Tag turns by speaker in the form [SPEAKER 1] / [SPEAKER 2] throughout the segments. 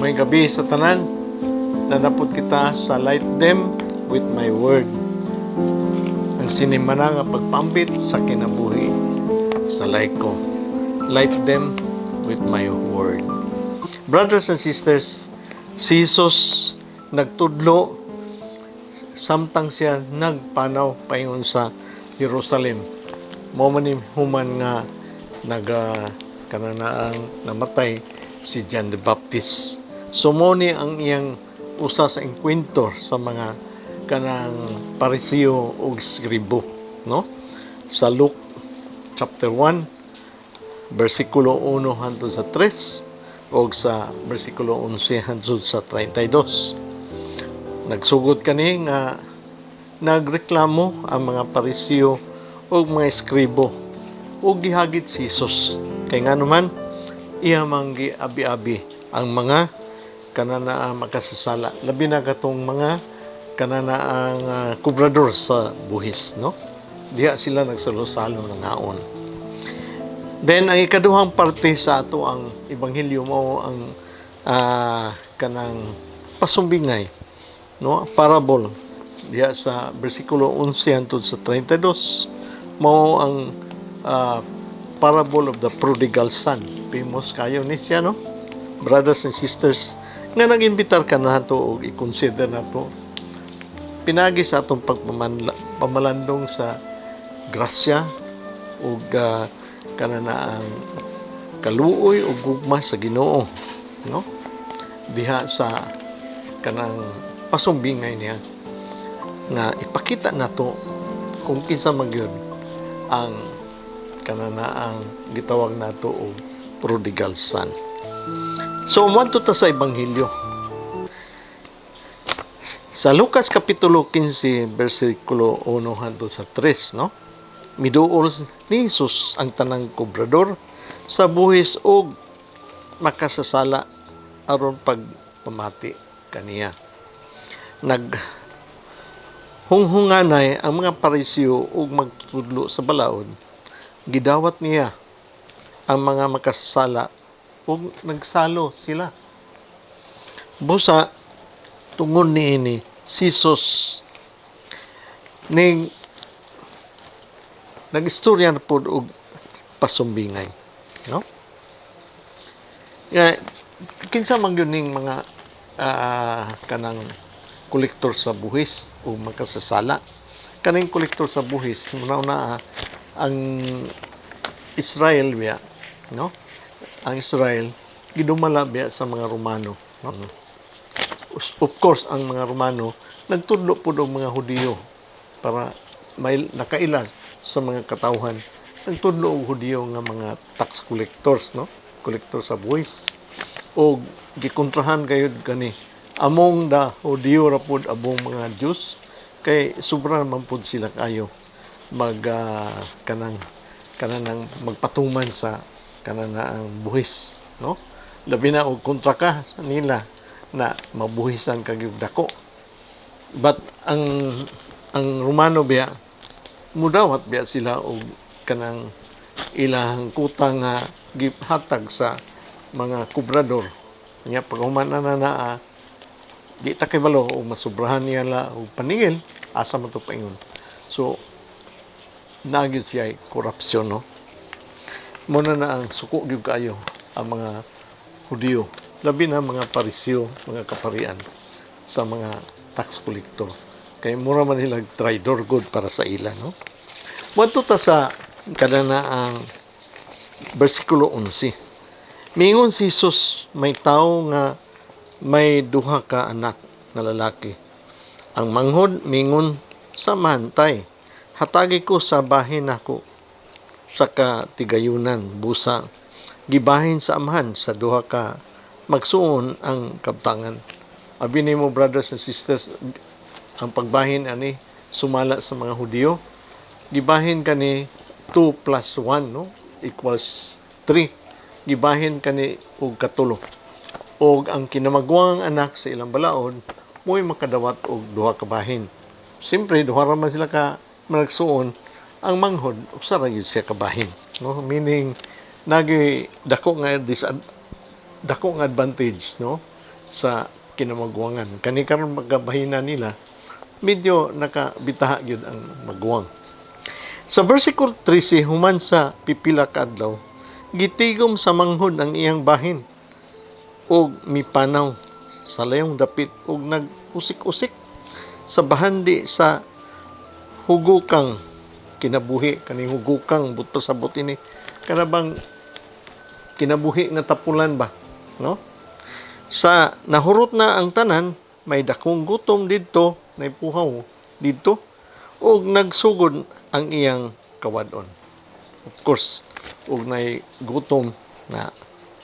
[SPEAKER 1] Maayong gabii sa tanan. Naa na pud kita sa Light Them with My Word. Ang sinimana nga pagpambit sa kinabuhi sa laiko. Light them with my word. Brothers and sisters, si Jesus nagtudlo samtang siya nagpanaw paingon sa Jerusalem. Mao man ni human nga naga kananaang namatay si John the Baptist. So mo ni ang iyang usa sa engkwentro sa mga kanang Pariseo ug Eskribo, no? Sa Luke chapter 1 versikulo 1 hangtod sa 3 ug sa versikulo 11 hangtod sa 32. Nagsugod kani nga nagreklamo ang mga Pariseo ug mga eskribo ug gihagit si Jesus. Kay ngano man iya mang giabi-abi ang mga kanana makasasala, labi na katong mga kanana ang kobrador sa buhis, no? Diha sila nagsalo-salo ng ngaon. Then ang ikaduhang parte sa ato ang ebanghelyo mao ang kanang pasumbingay, no, parable diha sa bersikulo 11 hangtod sa 32, mao ang parable of the prodigal son. Famous kayo ni siya, no, brothers and sisters, nga nag-imbitar ka nato og i-consider nato pinagi sa atong pamalandong sa grasya ug kanana ang kaluoy ug gugma sa Ginoo, no, diha sa kanang pasumbingay niya nga ipakita nato kung kinsa man gyud ang kanana ang gitawag nato og prodigal son. So muadto ta sa ebanghelyo. Sa Lucas kapitulo 15 bersikulo 1 hangtod sa 3, no? Miduol ni Jesus ang tanang kobrador sa buhis og makasasala aron pagpamati kaniya. Nag hunghunganay ang mga Pariseo ug magtutudlo sa balaod. Gidawat niya ang mga makasasala ug nagsalo sila. Busa tungod niini si Jesus ning nagistorya na pod og pasumbingay, no? Ya, kinsa man gyud ning mga kanang kolektor sa buhis o makasasala? Kaning kolektor sa buhis, una na ang Israel biya, no? Ang Israel gidumala biya sa mga Romano, no? Of course, ang mga Romano nagtudlo pud og mga Hudiyo para may nakaila sa mga katawhan. Nagtudlo og Hudiyo nga mga tax collectors, no, collector sa buwis, og gikontrahan gayud kani among the Hudiyo ra pud, among mga Jews, kay sobra man pud sila kayo mag kanang kanang magpatuman sa kanang ang buhis, no? Labi na og kontra ka sa nila na mabuhisan ka gyud dako. But ang Romano biya, mudawat biya sila og kanang ilahang kuta nga gihatag sa mga kubrador nya. Pag human na na naa, di ta kibalo og masubrahan niya la og paningil, asa man to paingon. So naa gyud siya korupsyon, no? Mo na na ang suko gyud kaayo ang mga Hudiyo, labi na mga Pariseo, mga kaparian, sa mga tax collector kay mura man nila traidor gud para sa ila, no? Moadto ta sa kanana ang bersikulo 11. Mingon si Jesus, may tawo nga may duha ka anak nga lalaki. Ang manghod mingon sa amahan, "Tay, hatagi ko sa bahin nako sa katigayunan." Busa gibahin sa amahan sa duha ka magsuon ang kabtangan. Abi nimo, brothers and sisters, ang pagbahin ani sumala sa mga Hudiyo, gibahin kani 2 plus 1, no, equals 3. Gibahin kani og katulo. Og ang kinamagwang anak sa ilang balaod mo'y makadawat og duha ka bahin. Siyempre, duha ra man sila ka managsuon, ang manghod usa ra gyud siya ka bahin, no? Meaning nagi dako nga advantage, no? sa kinamaguwangan. Kani karon pagkabahina nila, medyo nakabitaha gyud ang maguwang. Sa versikulo 13, human sa pipila ka adlaw, gitigom sa manghod ang iyang bahin og mipanaw sa layong dapit og nag-usik-usik sa bahandi sa hugukang kinabuhi. Kaning hugukang, but pasabot ini kana bang kinabuhi nga tapulan ba, no? Sa nahurot na ang tanan, may dakong gutom didto, naipuhaw didto, ug nagsugod ang iyang kawad-on. Of course, ug nay gutom na,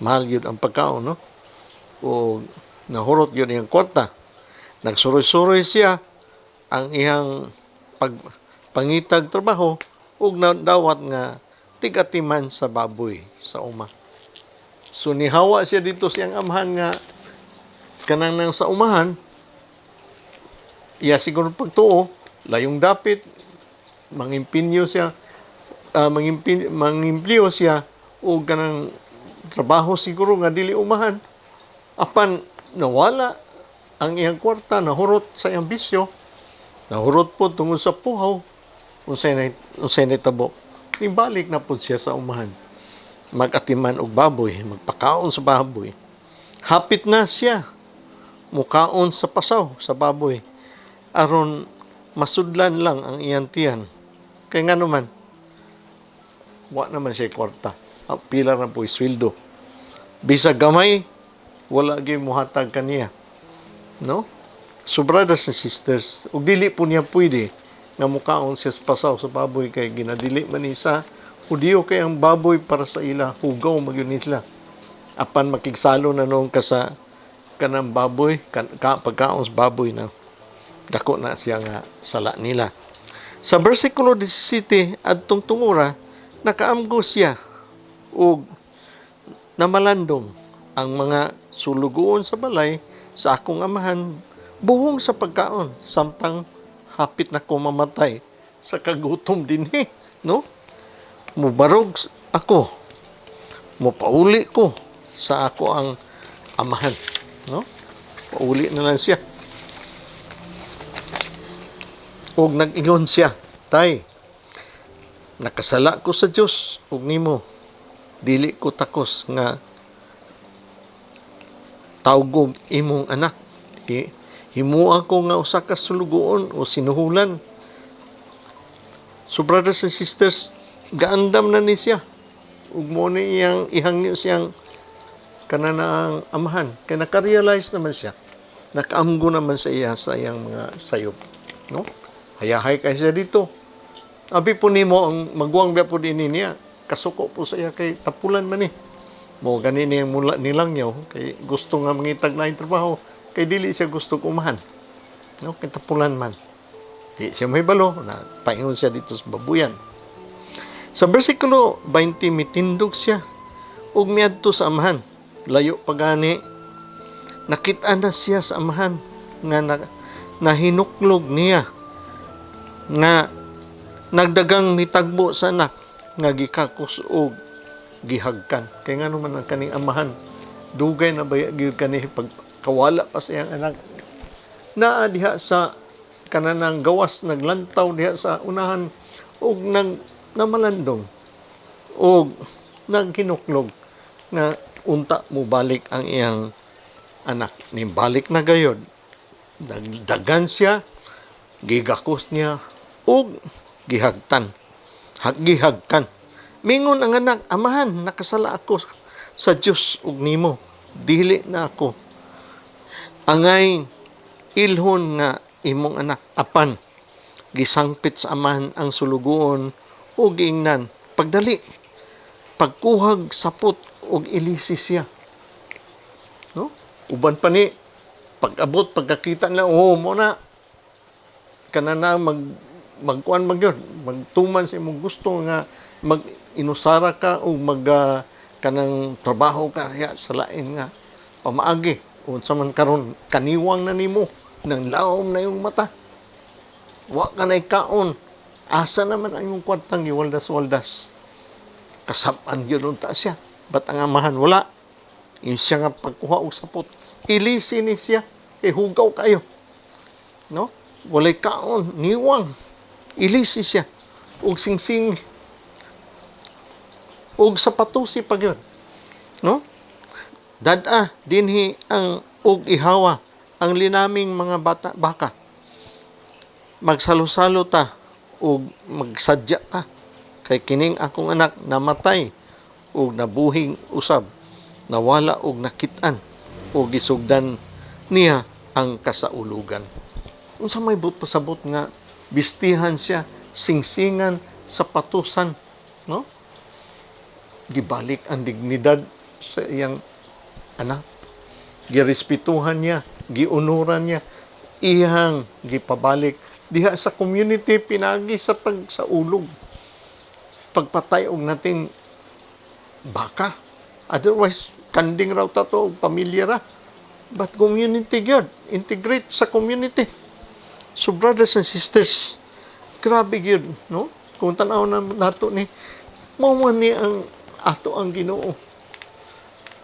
[SPEAKER 1] mahal gyud ang pagkaon, no? Ug nahurot gyud iyang kwarta, nagsuroy-suroy siya ang iyang pag pangitag trabaho ug nadawat nga tig-atiman sa baboy sa uma. So nihawa siya dito siyang amahan nga kanang nang sa umahan, iya siguro pagtuo, layong dapit, mangimpinyo siya, mangimpliyo siya o kanang trabaho siguro nga dili umahan. Apan nawala ang iyang kwarta, nahurot sa iyang bisyo, nahurot po tungod sa puhaw. Unsay nahitabo? Nibalik na po siya sa umahan. Mag-atiman og baboy, magpakaon sa baboy. Hapit na siya mukaon sa pasaw sa baboy aron masudlan lang ang iyang tiyan. Kay nga naman, wa naman siya kwarta. Ang pila na po sweldo. Bisag gamay, wala gyud muhatag kaniya. No? So brothers and sisters, ug dili po niya pwede nga mukaon siya sa pasaw sa baboy kay ginadili man ni sa Hudiyo kay ang baboy para sa ila hugaw magyud ni sila. Apan makigsalo na noon ka sa kanang baboy kan, pagkaon sa baboy na dako na siya nga sala nila. Sa versikulo 17, adtong tungura, nakaamgo siya ug namalandong, "Ang mga sulugoon sa balay sa akong amahan buhong sa pagkaon samtang hapit na ko mamatay sa kagutom dinhi, no? Mubarog ako, mupauli ko sa ako ang amahan," no? Pauli na lang siya. Ug nag-ingon siya, "Tay, nakasala ko sa Dios ug nimo. Dili ko takos nga tawgog imong anak. Himua ko nga usa ka sulugoon o sinuhulan." So brothers and sisters, gaandam na ni siya. Ug mo ni iyang ihangyo siyang kanang amahan. Kay naka-realize naman siya. Nakaamgo naman sa iya sa iyang mga sayop. No? Hayahay kay siya dito. Abi po nimo ang maguwang biya po dinhi niya. Kasuko po sa iya kay tapulan man ni. Mo gani niyang mula nilangyaw kay gusto nga mangitag laing trabaho kay dili siya gusto kumahan. No, kay tapulan man. Di siya mahibalo na paingon siya dito sa babuyan. Sa versikulo 20, mitindog siya ug miadto sa amahan. Layo pa gani, nakita na siya sa amahan nga nahinuklog niya nga nagdagang mitagbo sa anak nga gikakos og gihagkan. Kay ngano man ang kaning amahan, dugay na ba gyud kani pagkawala pa sa iyang anak. Naa diha sa kananang gawas, naglantaw diha sa unahan og nag namalandong og naghinuklog nga unta mo balik ang iyang anak. Nibalik na gayod, nagdagan siya, gigakos niya ug gihagtan. Gihagkan. Mingon ang anak, "Amahan, nakasala ako sa Dios ug nimo. Dili na ako angay ilhon nga imong anak." Apan gisangpit sa amahan ang sulugoon ug giingnan, "Pagdali, pagkuhag sapot ug ilisi siya." No? Uban pa ni pag-abot, pagkakita nila, oh, mo na kana na magkuan man gyud, magtuman sa imong gusto nga mag inusara ka o mag kanang trabaho ka ya sa lain nga pamaagi. Unsa man karon, kaniwang na nimo, nang laom na yung mata, wa ka na kaon, asa naman ang imong kwartang giwaldas-waldas? Kasab-an gyud unta siya. But ang amahan wala. Yung siya nga pagkuha og sapot, Ilisi ni siya kay hugaw kayo, no? Walay kaon, niwang. Ilisi siya og singsing og sapatusi pa gyud, no? Dad-a dinhi ang og ihawa ang linaming mga bata baka. Magsalo-salo ta ug magsadya ta kay kining akong anak namatay ug nabuhing usab, nawala og nakit-an. Ug gisugdan niya ang kasaulugan. Unsa may buot pasabot nga bistihan siya, singsingan, sapatusan, no? Gibalik ang dignidad sa iyang anak. Girespetuhan niya, giunuran niya, iyang gipabalik diha sa community pinagi sa pagsaulog, pagpatay og nating baka. Otherwise, kanding raw ta to og pamilya ra. But community gyud, integrate sa community. So brothers and sisters, grabe gyud, no? Kung tan-aw na nato ni, mao man ni ang ato ang Ginoo.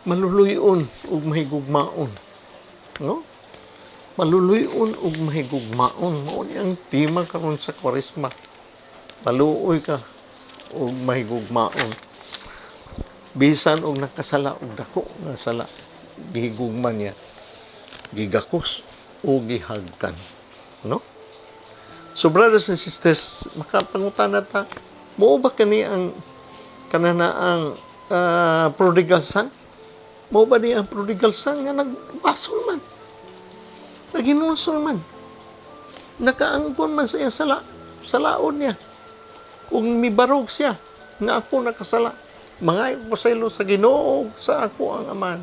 [SPEAKER 1] Maluluyon ug mahigugmaon. No? Maluluyon ug mahigugmaon. Mao ni ang tema karon sa Kwaresma. Maluoy ka ug mahigugmaon. Bisan og nakasala og dako nga sala, gihigugma niya. Gigakos o gihagkan. No? So brothers and sisters, makapangutana ta, mao ba kani ang kanana ang prodigal son? Mao ba ni ang prodigal son nga nagbasol man? Naghinulsol man? Nakaangkon man sa iyang sala, sa laod niya. Kung mibarog siya, nga ako nakasala, mangayo ko sa ilo sa Ginoo sa ako ang amahan.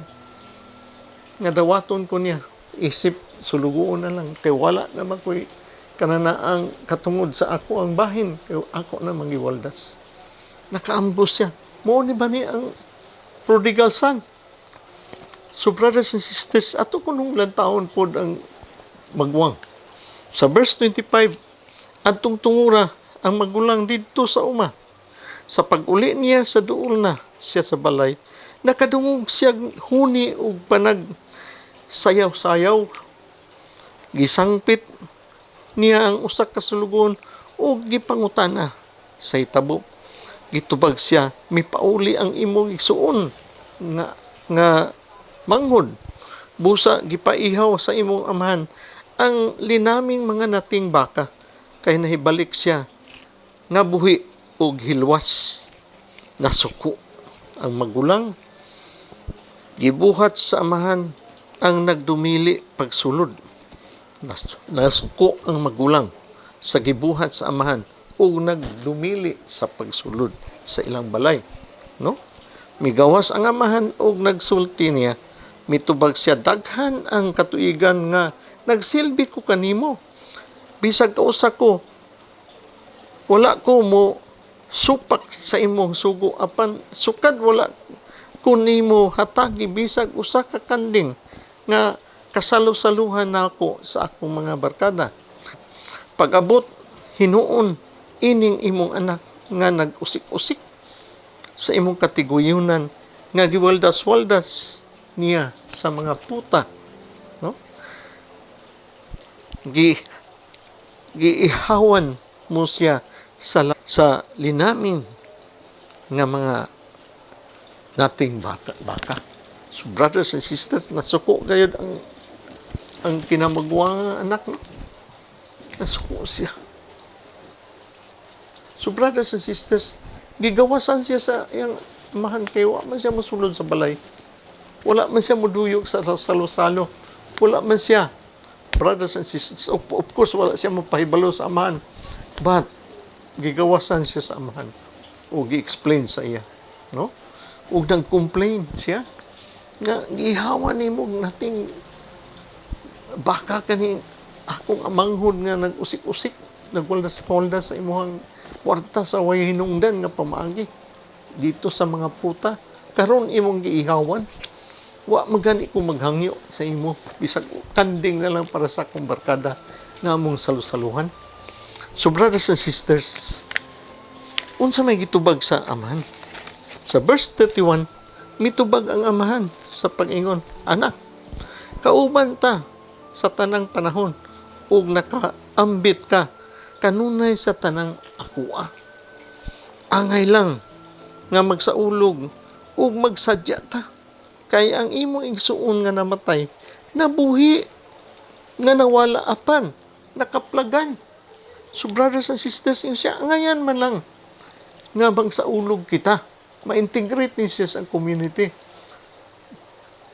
[SPEAKER 1] Nga dawaton ko niya, isip sulugoon na lang, kay wala naman ko'y kananaang katungod sa ako ang bahin, kay ako na mangiwaldas. Nakaambos siya. Mao ni ba ni ang prodigal son? So brothers and sisters, ato kunong lantawon pod ang magwang. Sa verse 25, adtong tungura ang magulang didto sa uma. Sa pag-uli niya sa duol na siya sa balay, nakadungog siya huni ug panag sayaw-sayaw. Gisangpit niya ang usa ka sulugoon ug gipangutana sa hitabo. Gitubag siya, "Mipauli ang imong igsuon nga manghod. Busa gipaihaw sa imong amahan ang linaming mga nating baka kay nahibalik siya nga buhi ug hilwas." Nasuko ang magulang. Gibuhat sa amahan ang nagdumili pagsulod. Nasuko ang magulang sa gibuhat sa amahan ug nagdumili sa pagsulod sa ilang balay, no? Migawas ang amahan ug nagsulti niya. Mitubag siya, "Daghan ang katuigan nga nagsilbi ko kanimo. Bisag kausa ko wala ko mo supak sa imong sugo, apan sukad wala ko nimo hatagi bisag usa ka kanding nga kasalo-saluhan nako sa akong mga barkada. Pag-abot hinuon ining imong anak nga nag-usik-usik sa imong katiguyunan nga giwaldas-waldas niya sa mga puta, no, giihawan mo siya sa linaming nga mga nating bata baka." So brothers and sisters, nasuko gayud ang kinamagwang nga anak, no? Nasuko siya. So brothers and sisters, gigawasan siya sa iyang amahan kay wa man siya mosulod sa balay. Wala man siya moduyog sa salo-salo. Wala man siya. Brothers and sisters, of course, wala siya mapahibalo sa amahan. But, gigawasan siya sa amahan. O gi-explain sa iya. No? Ug nag-complain siya nga gihawan nimo nating baka kani akong amanghod nga nag-usik-usik, nagwaldas-waldas sa imuhang kwarta sa way hinungdan nga pamaagi dito sa mga puta. Karon imong giihawan. Wa magani ko maghangyo sa imo bisag kanding na lang para sa akong barkada nga among salusaluhan. So brothers and sisters, unsa may gitubag sa amahan? Sa verse 31, mitubag ang amahan sa pag-ingon, "Anak, Kauban ta sa tanang panahon ug nakaambit ka kanunay sa tanang akoa. Angay lang nga magsaulog ug magsadya ta. Kay ang imong igsuon nga namatay, nabuhi, nga nawala apan nakaplagan. So brothers and sisters, yung siya, angayan man lang nga bang sa ulog kita, ma-integrate ni siya sa community.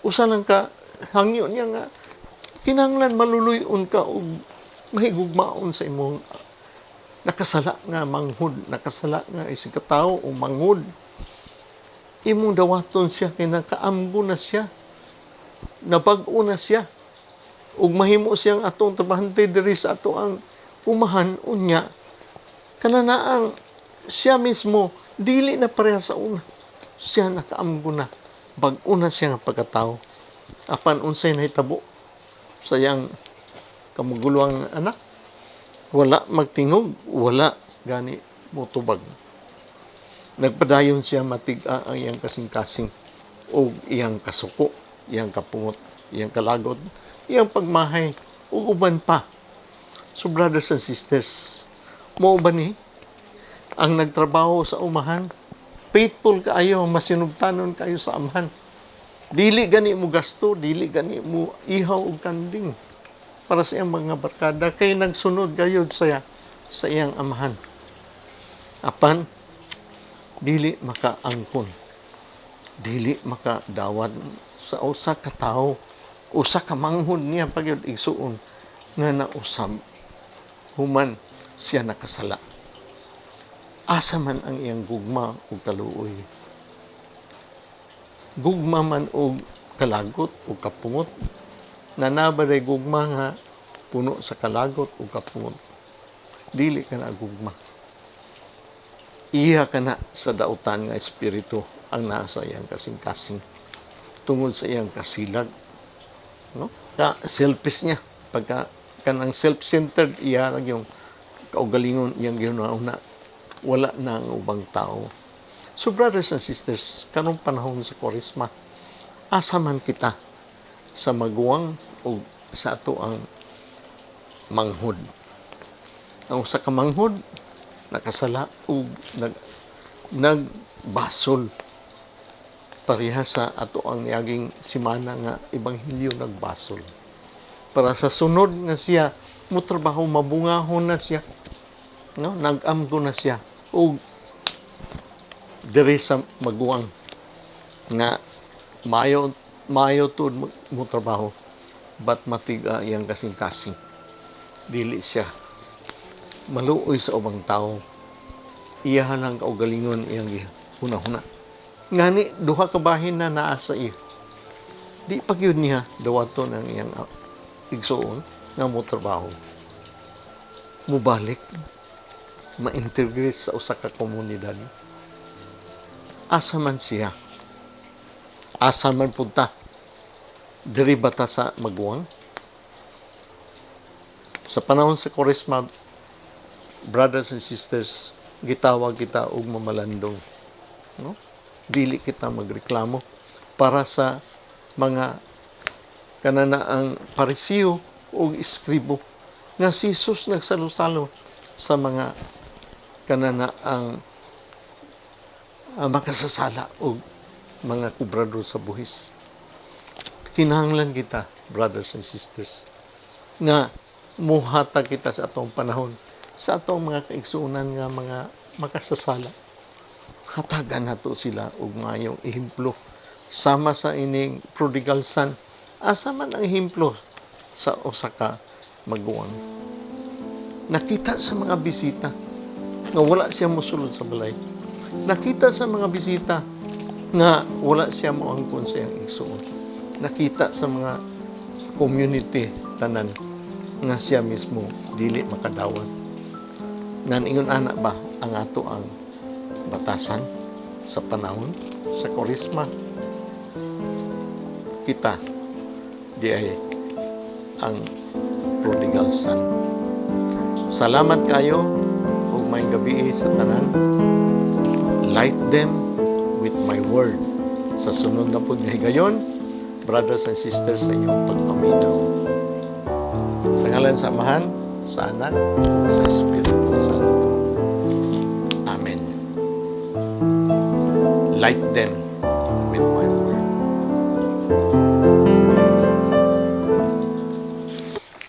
[SPEAKER 1] Usa lang ka hangyo niya nga kinahanglan maluluy-on ka og mahigugmaon sa imong nakasala nga manghud, nakasala nga isig katawo o manghud. Imong dawaton siya kay nakaamgo na siya, nabag-o na siya, ug mahimo siyang atong trabahante diri sa ato ang umahan. Unya kananaang siya mismo dili na pareha sa una. Siya nakaamgo na, bag-o na siya nga pagkatao. Apan unsay nahitabo sa iyang kamuguluang anak? Wala magtingog, wala gani motubag. Nagpadayon siya matig-a ang iyang kasing-kasing o iyang kasuko, iyang kapungot, iyang kalagot, iyang pagmahay ug uban pa. So brothers and sisters, mao ba ni ang nagtrabaho sa umahan, faithful kaayo, masinugtanon kayo sa amahan? Dili gani mo gasto, dili gani mo ihaw og kanding para sa iyang mga barkada kay nagsunod gayud sa iyang amahan. Apan dili makaangkon, dili makadawat sa usa ka tawo, usa ka manghud niya pagyud igsuon nga nausab human siya nakasala. Asa man ang iyang gugma ug kaluoy? Gugma man og kalagot o kapungot? Nanaba gugma nga puno sa kalagot o kapungot? Dili ka na gugma. Iya ka na sa dautan nga espiritu ang nasa iyang kasing-kasing tungod sa iyang kasilag, no? Ka selfish niya, pagka kanang self-centered, iya lang yung kaugalingon, iyang gihuna, wala na ang ubang tao. So brothers and sisters, kanong panahon sa Kwaresma, asa man kita sa maguwang o sa ato ang manghud? Ang usa ka manghud nakasala ug nagbasol pareha sa ato ang niaging simana nga ebanghelyo, nagbasol. Para sa sunod nga siya motrabaho, mabungahon na siya, no? Nag-amgo na siya ug diri sa maguwang nga mayo mayo tud mo trabaho, but matiga iyang kasing-kasing, dili siya maluoy sa ubang tao, iyahan ang kaugalingon iyang huna-huna. Ngani duha ka bahin na naa sa iya, di pa gyud niya dawaton ang iyang igsuon nga mo trabaho, mubalik, ma-integrate sa usa ka komunidad. Asa man siya? Asa man punta? Diri ba ta sa maguwang sa panahon sa Kwaresma? Brothers and sisters, gitawag kita og mamalandong, no? Dili kita magreklamo para sa mga kanana ang Parisiyo o eskribo nga si Jesus nagsalo-salo sa mga kanana ang makasasala o mga kubrador sa buhis. Kinahanglan kita, brothers and sisters, nga muhatag kita sa atong panahon sa atong mga kaigsuonan nga mga makasasala. Hatagan nato sila og maayong ehemplo sama sa ining prodigal son. Asa man ang ehemplo sa usa ka maguwang? Nakita sa mga bisita nga wala siya mosulod sa balay. Nakita sa mga bisita nga wala siya moangkon sa iyang igsuon. Nakita sa mga community tanan nga siya mismo dili makadawat. Ngan ingon ana ba ang ato ang batasan sa panahon sa Kwaresma? Kita di ay ang prodigal son. Salamat kayo ug maayong gabii sa tanan. Light them with my word. Sa sunod na pud nga higayon. brothers and sisters, sa inyong pagpaminaw. Sa ngalan sa Amahan, sa Anak, sa Espiritu Santo. Amen. Light them with my word.